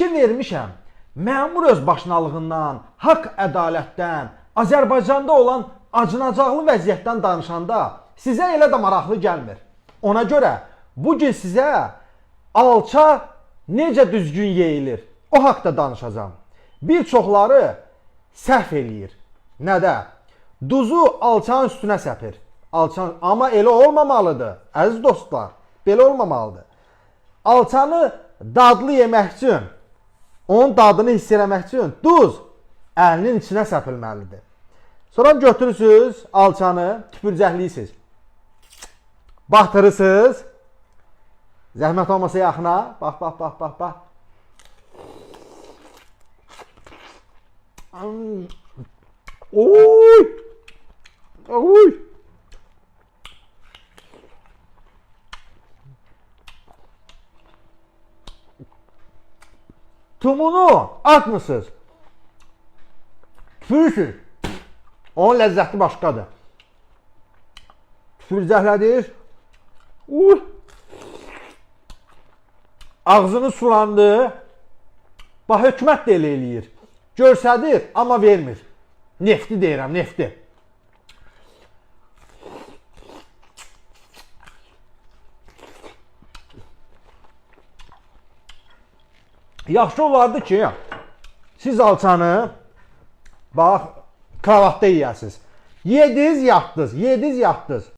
Fikir vermişəm, məmur öz başınalığından, haqq ədalətdən, Azərbaycanda olan acınacaqlı vəziyyətdən danışanda sizə elə də maraqlı gəlmir. Ona görə bu gün sizə alça necə düzgün yeyilir, o haqda danışacağam. Bir çoxları səhv eləyir. Nədə? Duzu alçanın üstünə səpir. Alçan, amma elə olmamalıdır. Əziz dostlar, belə olmamalıdır. Alçanı dadlı yemək üçün, onun dadını hiss eləmək üçün duz əlinin içinə səpilməlidir. Sonra götürürsüz alçanı, tüpürcəkləyirsiniz. Batırırsınız. Zəhmət olmasa yaxına. Bax, bax, bax, bax, bax. Oy! Oy! Tumunu atmısınız. Tüpürürsünüz. Onun ləzzəti başqadır. Tüpürcəklədir. Uy! Ağzını sulandı. Bax hökumət də elə eləyir. Görsədir, amma vermir. Nefti deyirəm, nefti. Yaxşı olardı ki, siz alçanı bax kravatda yeyəsiniz. Yediz, yatdınız, yediz, yatdınız.